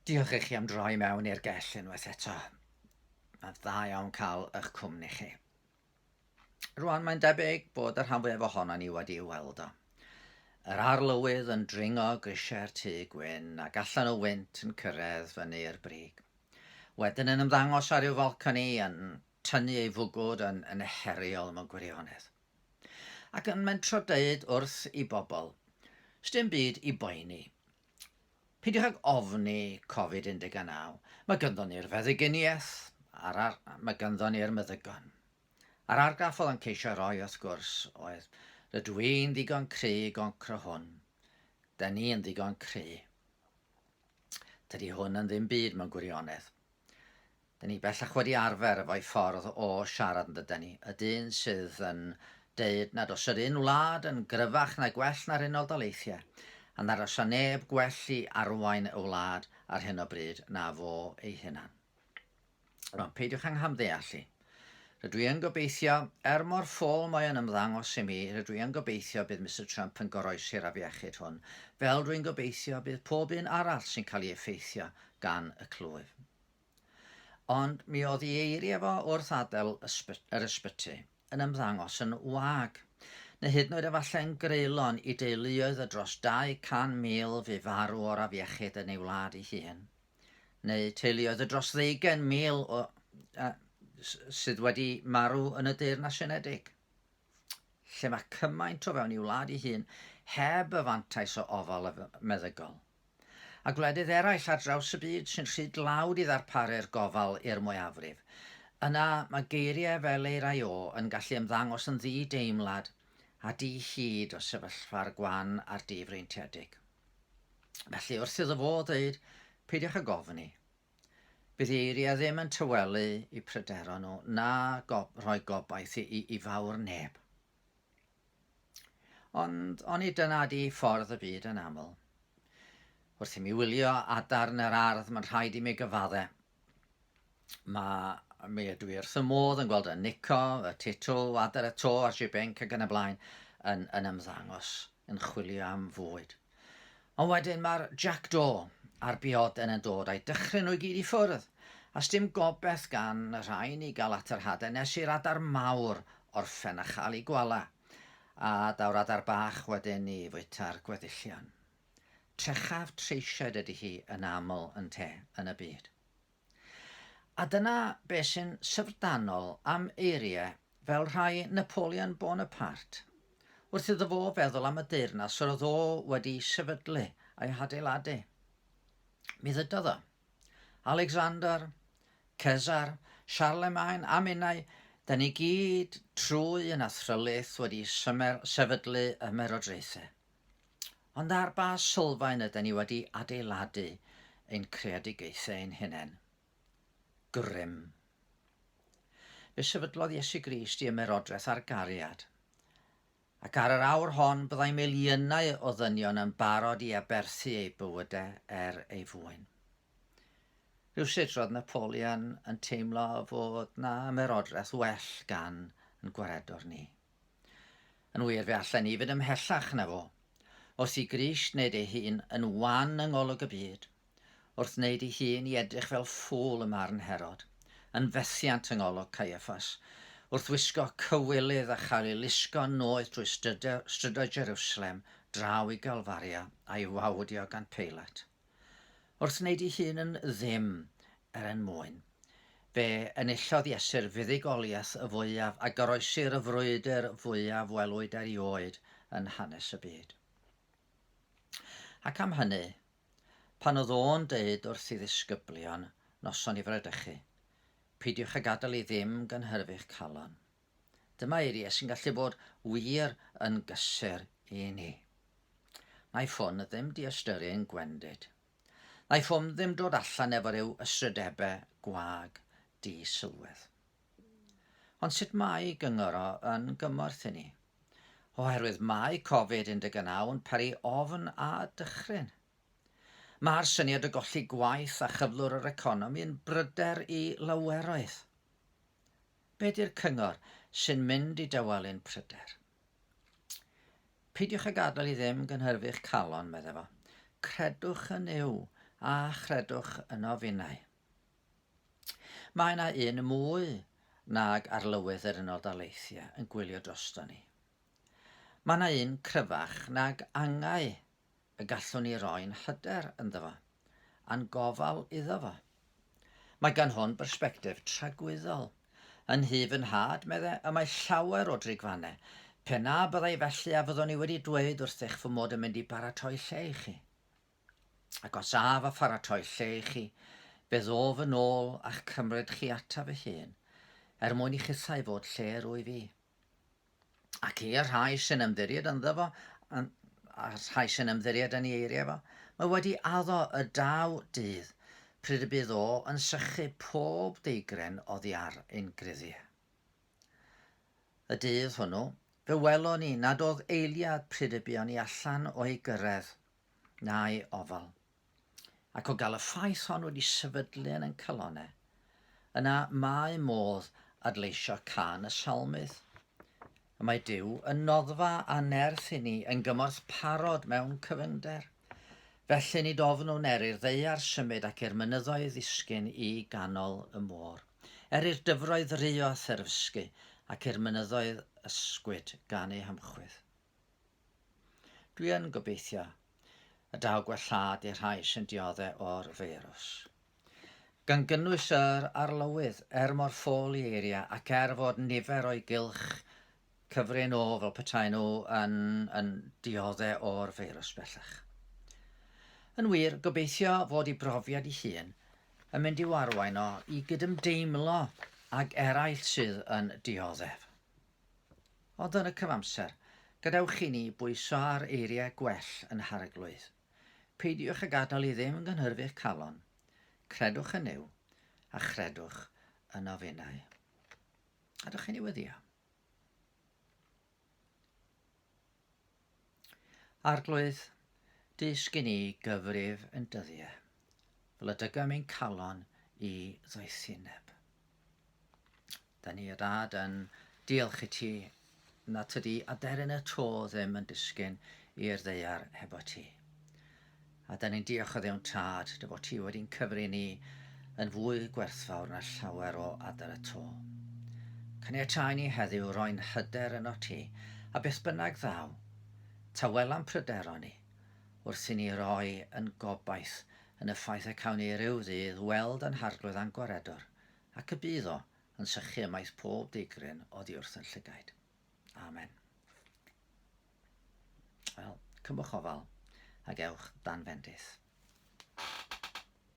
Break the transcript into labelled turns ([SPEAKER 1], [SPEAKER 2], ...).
[SPEAKER 1] Diolch i chi am droi mewn i'r gell unwaith eto. Mae'n dda iawn cael eich cwmni chi. Rwan mae'n debyg bod y rhan fwyaf ohono ni wedi ei weld o. Yr arlywydd yn dringo grisiau'r tŷ gwyn ac allan o wynt yn cyrraedd fyny i'r brig. Wedyn yn ymddangos ar ryw falconi yn tynnu ei fwgwd yn, yn heriol mewn gwirionedd. Ac yn mentro deud wrth i bobl, sdim byd i boeni. Peidiwch ag ofni Covid 19, mae gynddon ni'r feddyginiaeth, a'r ar, mae gynddon ni'r meddygon. A'r argraff oedd yn ceisio roi wrth gwrs oedd, rydw i'n ddigon cry i goncro hwn. Da ni yn ddigon cry. Dydy hwn yn ddim byd mewn gwirionedd. Dyn ni bellach wedi arfer efo'i ffordd o siarad yn dyden ni, y dyn sydd yn deud nad oes yr un wlad yn gryfach na gwell na'r Unol Daleithiau, a nad oes 'na neb gwell i arwain y wlad ar hyn o bryd na fo ei hunan. Rwan, peidiwch â nghamddeall i. Rydw i yn gobeithio, er mor ffôl mae o'n ymddangos i mi, rydw i yn gobeithio bydd Mister Trump yn goroesi'r afiechyd hwn, fel rwy'n gobeithio bydd pob un arall sy'n cael ei effeithio gan y clwyf. Ond mi oedd ei eiriau fo wrth adael yr ysbyty yn ymddangos yn wag, neu hyd yn oed efallai yn greulon i deuluoedd y dros 200,000 fu farw o'r afiechyd yn ei wlad ei hun, neu teuluoedd y dros ddeugain mil o, uh, sydd wedi marw yn y Deyrnas Unedig, lle mae cymaint o fewn ei wlad ei hun heb y fantais o ofal meddygol. a gwledydd eraill ar draws y byd sy'n rhy dlawd i ddarparu'r gofal i'r mwyafrif, yna mae geiriau fel ei rai o yn gallu ymddangos yn ddi-deimlad a di-hid o sefyllfa'r gwan a'r di-freintiedig. Felly, wrth iddo fo ddeud, peidiwch ag ofni. Bydd ei eiriau ddim yn tawelu i pryderon nhw na go rhoi gobaith i, i, i fawr neb. Ond onid dyna ydi ffordd y byd yn aml? Wrth i mi wylio adar yn yr ardd, mae'n rhaid i mi gyfadde. Mae, mi ydw i wrth y modd yn gweld y nico, y titw, adar y to a'r jibinc ac yn y blaen yn, yn ymddangos, yn chwilio am fwyd. Ond wedyn mae'r jackdaw a'r bioden yn dod a'i dychryn nhw i gyd i ffwrdd, a sdim gobeith gan y rhain i gael at yr hadau nes i'r adar mawr orffen a chael eu gwala, a daw'r adar bach wedyn i fwyta'r gweddillion. Trechaf treisied ydy hi yn aml ynte yn y byd. A dyna be sy'n syfrdanol am eiriau fel rhai Napoleon Bonaparte, wrth iddo fo feddwl am y deyrnas yr oedd o wedi'i sefydlu a'i hadeiladu. Mi ddydodd o, Alexander, Cesar, Charlemagne a minnau, da ni gyd trwy yn athrylith wedi sefydlu ymerodraethau. Ond ar ba sylfaen yden ni wedi adeiladu ein creadigaethau ein hunain? Grym. Fe sefydlodd Iesu Grist i ymerodraeth ar gariad. Ac ar yr awr hon byddai miliynau o ddynion yn barod i aberthu eu bywydau er ei fwyn. Rhywsut roedd Napoleon yn teimlo fod na ymerodraeth well gan yn gwaredwr ni. Yn wir, fe allen ni fynd ymhellach na fo. Wrth i Grist wneud ei hun yn wan yng ngolwg y byd, wrth wneud ei hun i edrych fel ffŵl ym marn Herod, yn fethiant yng ngolwg Caiaffas, wrth wisgo cywilydd a chael ei lusgo noeth drwy strydoedd Jerusalem draw i Galfaria a'i wawdio gan Peilat. Wrth wneud ei hun yn ddim er en mwyn, fe enillodd Iesu'r fuddugoliaeth y fwyaf a goroesi'r y frwydr fwyaf welwyd erioed yn hanes y byd. Ac am hynny, pan oedd o'n deud wrth ei ddisgyblion noson i fradychu, peidiwch â gadael i ddim gynhyrfu'ch calon. Dyma eiriau sy'n gallu bod wir yn gysur i ni. Na'i ffôn ddim diystyru ein gwendid. Na'i ffôn ddim dod allan efo rhyw ystrydebau gwag di-sylwedd. Ond sut mae gyngor o yn gymorth i ni? Oherwydd mae Covid-19 yn peri ofn a dychryn. Mae'r syniad o golli gwaith a chyflwr yr economi yn bryder i laweroedd. Be di'r cyngor sy'n mynd i dawelu'n pryder? Peidiwch â gadael i ddim gynhyrfu'ch calon, medde fo. Credwch yn Nuw A chredwch yno finnau. Mae yna un mwy nag Arlywydd yr Unol Daleithiau yn gwylio drosto ni. Mae yna un cryfach nag angau y gallwn ni roi'n hyder ynddo fo, a'n gofal iddo fo. Mae gan hwn bersbectif tragwyddol. Yn nhŷ fy nhad, medde, y mae llawer o drigfannau. Pe na byddai felly a fyddwn i wedi dweud wrthych fy mod yn mynd i baratoi lle i chi. Ac os af a pharatoi lle i chi, fe ddof yn ôl a'ch cymryd chi ataf fy hun, er mwyn i chithau fod lle yr wyf i. Ac i'r rhai sy'n ymddiried ynddo fo, a'r rhai sy'n ymddiried yn ei eiriau fo, mae wedi addo y daw dydd pryd y bydd o yn sychu pob deigren oddi ar ein gruddiau. Y dydd hwnnw, fe welon ni nad oedd eiliad pryd y buon ni allan o'i gyrraedd na'i ofal. Ac o gael y ffaith hon wedi sefydlu yn ein calonnau, yna mae modd adleisio cân y salmydd. Y mae Duw yn noddfa a nerth i ni, yn gymorth parod mewn cyfyngder. Felly nid ofnwn er i'r ddaear symud ac i'r mynyddoedd ddisgyn i ganol y môr. Er i'r dyfroedd ruo a therfysgu, ac i'r mynyddoedd ysgwyd gan eu hymchwydd. Dwi yn gobeithio y daw gwellhad i'r rhai sy'n diodde o'r feirws. Gan gynnwys yr arlywydd, er mor ffôl i eiriau ac er fod nifer o'i gylch cyfrin o fel petai nhw yn, yn diodde o'r feirws bellach. Yn wir, gobeithio fod i brofiad i hun yn mynd i'w arwain o i gydymdeimlo ag eraill sydd yn dioddef. Ond yn y cyfamser, gadewch i ni bwyso ar eiriau gwell yn Harglwydd. Peidiwch â gadael i ddim gynhyrfu'ch calon. Credwch yn Nuw, a chredwch yno finnau. Gadewch i ni weddïo. Arglwydd, dysg i ni gyfrif yn dyddiau, fel y dygam ein calon i ddoethineb. Da ni, o dad, yn diolch i ti na tydi aderyn y to ddim yn disgyn i'r ddaear hefo ti. A da ni'n diolch o Dduw'n Tad dy fod ti wedi'n cyfri ni yn fwy gwerthfawr na llawer o adar y to. Caniatáu ni heddiw roi'n hyder yno ti, a beth bynnag ddaw, tawelan pryderon ni, wrth i ni roi yn gobaith yn y ffaith y cawn ni ryw ddydd weld yn Harglwydd a'n Gwaredwr, ac y bydd o yn sychu ymaith pob deigryn oddi wrth yn llygaid. Amen. Wel, cymwch ofal ac ewch dan fendith.